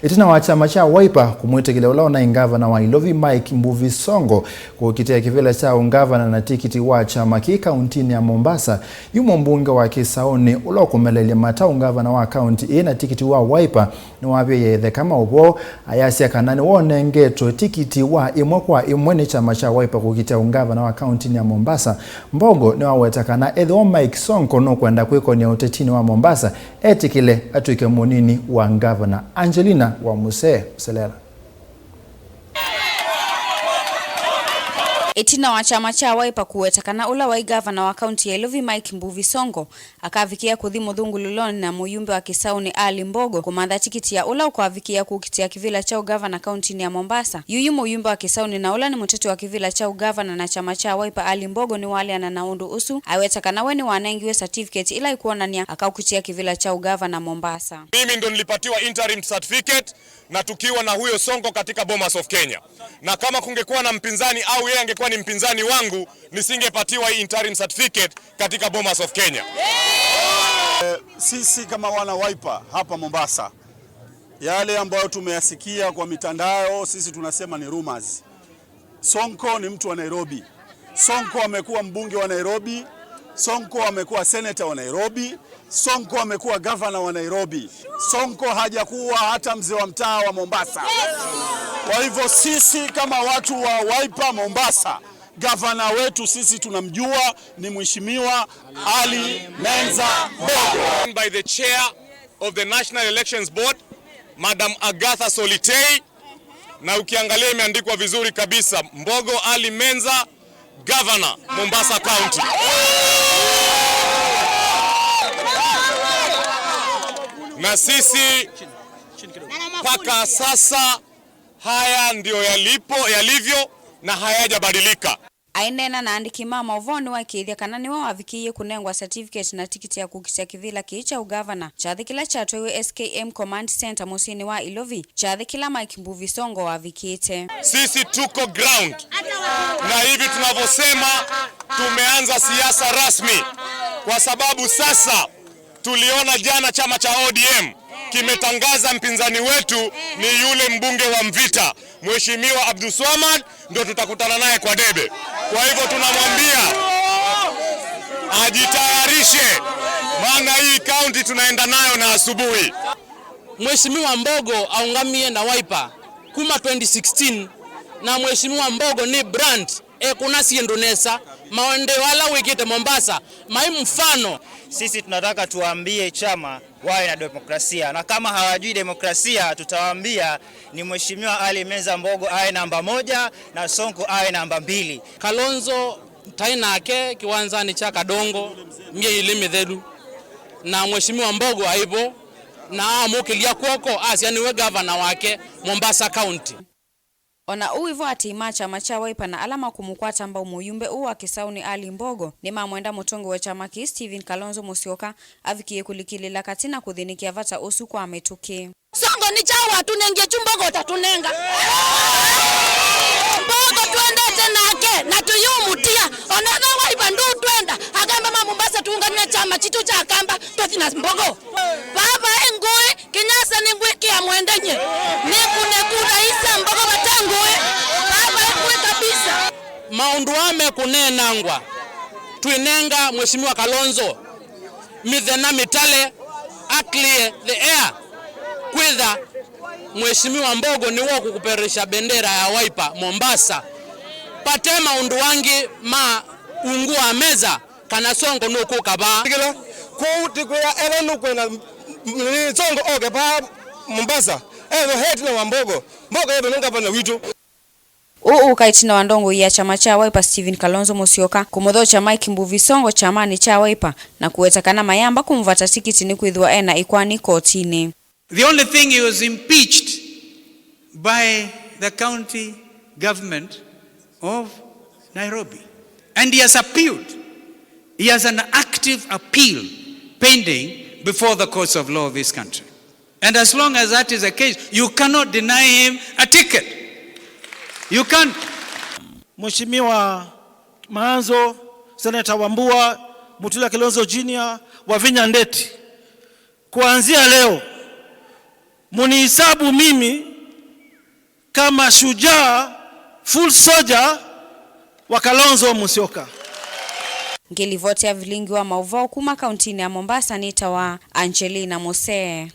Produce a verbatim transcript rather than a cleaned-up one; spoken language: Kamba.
Ĩtina wa kyama kya Wiper kũmwĩtĩkĩlya ũla ũnaĩ ngavana wa Ilovi Mike Mbuvi Sonko kũkitĩa kĩvĩla kya ũngavana na tikiti wa kyama kĩĩ kauntinĩ ya Mombasa, yu mũmbunge wa Kĩsaũnĩ ũla ũkũmeleelya mata ũngavana wa kaunti ĩĩ na tikiti wa Wiper nĩwavĩe etheka maũvoo, ayasya kana nĩwonengetwe tikiti wa ĩmwe kwa ĩmwe nĩ kyama kya Wiper kũkitĩa ũngavana wa kauntinĩ ya Mombasa. Mbogo nĩwaweta kana ethĩwa Mike Sonko nũkwenda kwĩkonia ũtetinĩ wa Mombasa, etĩkĩle atw'ĩke mũnini wa ngavana. Angelina wa Musee Mũselela. Ĩtina wa kyama kya Wiper kũweta kana ũla waĩ ngavana wa kaunti ya Ilovi Mike Mbuvi Sonko akavikĩa kũthi mũthũngũlũlonĩ na mũyumbe wa Kĩsaũnĩ Ali Mbogo kũmantha tikiti ya ũla ũkavikĩa kũkitĩa kĩvĩla kya ũngavana kauntinĩ ya Mombasa, yuyu mũyumbe wa Kĩsaũnĩ na ũla nĩ mũteti wa kĩvĩla kya ũngavana na kyama kya Wiper Ali Mbogo nĩwaleana na ũndũ ũsu, aweta kana we nĩwanengiwe certificate ĩla ĩkwonany'a akaũkitĩa kĩvĩla kya ũngavana Mombasa. Mimi ndo nilipatiwa interim certificate na tukiwa na huyo Sonko katika Bomas of Kenya. Na kama kungekuwa na mpinzani au yeye angekuwa ni mpinzani wangu, nisingepatiwa hii interim certificate katika Bomas of Kenya. Eh, sisi kama wana Wiper hapa Mombasa, yale ambayo tumeyasikia kwa mitandao, sisi tunasema ni rumors. Sonko ni mtu wa Nairobi. Sonko amekuwa mbunge wa Nairobi. Sonko amekuwa senator wa Nairobi. Sonko amekuwa gavana wa Nairobi. Sonko hajakuwa hata mzee wa mtaa wa Mombasa. Kwa hivyo sisi kama watu wa Wiper Mombasa, gavana wetu sisi tunamjua ni Mheshimiwa Ali Menza Mbogo. By the chair of the National Elections Board, Madam Agatha Solitei, na ukiangalia imeandikwa vizuri kabisa, Mbogo Ali Menza, Governor, Mombasa County. Na sisi mpaka sasa haya ndio yalipo, yalivyo na hayajabadilika. Aineena na andĩki ma maũvoo nĩwaĩkĩĩthya kana nĩwe wavikĩie kũnengwa certificate na tikiti ya kũkitĩa kĩvĩla kĩĩ kya ũgavana, kyathĩ kĩla kyatwaiwe S K M Command Center mũsyĩnĩ wa Ilovi, kyathĩ kĩla Mike Mbuvi Sonko wavikĩte. Sisi tuko ground. Na hivi tunavyosema, tumeanza siasa rasmi, kwa sababu sasa tuliona jana chama cha O D M kimetangaza mpinzani wetu ni yule mbunge wa Mvita, Mheshimiwa Abdulswamad, ndio tutakutana naye kwa debe. Kwa hivyo tunamwambia ajitayarishe, maana hii kaunti tunaenda nayo na asubuhi. Mheshimiwa Mbogo aũngamie na Wiper kuma twenty sixteen, na Mheshimiwa Mbogo nĩ brand, ekũna syĩndũ nesa, maendeeo ala wĩkĩte Mombasa mai mfano. Sisi tunataka tuambie chama wawe na demokrasia, na kama hawajui demokrasia, tutawaambia ni Mheshimiwa Ali Menza Mbogo awe namba moja na Sonko awe namba mbili. Kalonzo taĩ nake kĩwanzanĩ kya Kadongo myei ĩlĩ mĩthelu, na Mheshimiwa Mbogo aĩ vo, na amũkĩlya kw'oko asya nĩwe gavana wake Mombasa County. O na ũu wĩ vo, atei ma kyama kya Wiper na ala makũmũkwata mbau mũyumbe ũũ wa Kĩsaũnĩ Ali Mbogo nĩmamwenda mũtongoi wa kyama kĩĩ Stephen Kalonzo Musyoka avikĩe kũlikĩlĩĩla katĩ na kũthĩnĩkĩa vata ũsu kwa mĩtũkĩ. Sonko nĩ kyaũ watũnengie kyu Mbogo ũtatũnenga? Mbogo twendete nake na tũyũmũtia. O na ethĩwa Wiper ndũtwenda, Akamba ma Mombasa tũũngamĩe kyama kitũ kya Akamba tũthi na Mbogo. Vava e ngũĩ, Kinyasa nĩngwĩkĩa mwendeny'e. Nĩkũne kura ii sya Mbogo vate ngũĩ. Vava e ngũĩ kabisa. Maũndũ aa mekũneenangwa, twĩnenga Mheshimiwa Kalonzo mĩthenya mĩtale a clear the air, kwĩtha Mheshimiwa Mbogo nĩwe ũkũpeperusha bendera ya Wiper Mombasa. Vate maũndũ angĩ ma ungu wa meza kana Sonko nũkũka vaa. Kĩla kũu tĩkwĩa ethwa nũkwenda, mm, Sonko oke vaa Mombasa, ethwa he ĩtina wa Mbogo, Mbogo ethwa nĩ ngavana witũ. Ũũ ũka ĩtina wa ndongoi ya kyama kya Wiper Stephen Kalonzo Musyoka kũmũthokya Mike Mbuvi Sonko kyamanĩ kya Wiper na kũweta kana mayamba kũmũvata tikiti nĩkwĩthĩwa ena ĩkwani kotinĩ. The only thing, he was impeached by the county government of Nairobi. And he has appealed. He has an active appeal pending before the courts of law of this country. And as long as that is the case, you cannot deny him a ticket. You can't. Mheshimiwa Maanzo, Senator Wambua, Mutula Kilonzo Junior, Wavinya Ndeti, kuanzia leo, Munihesabu mimi kama shujaa, full soldier wa Kalonzo Musyoka. Ngĩlivoti ya vilingi wa maũvoo kuma kauntinĩ ya Mombasa nĩtawa Angelina Mose.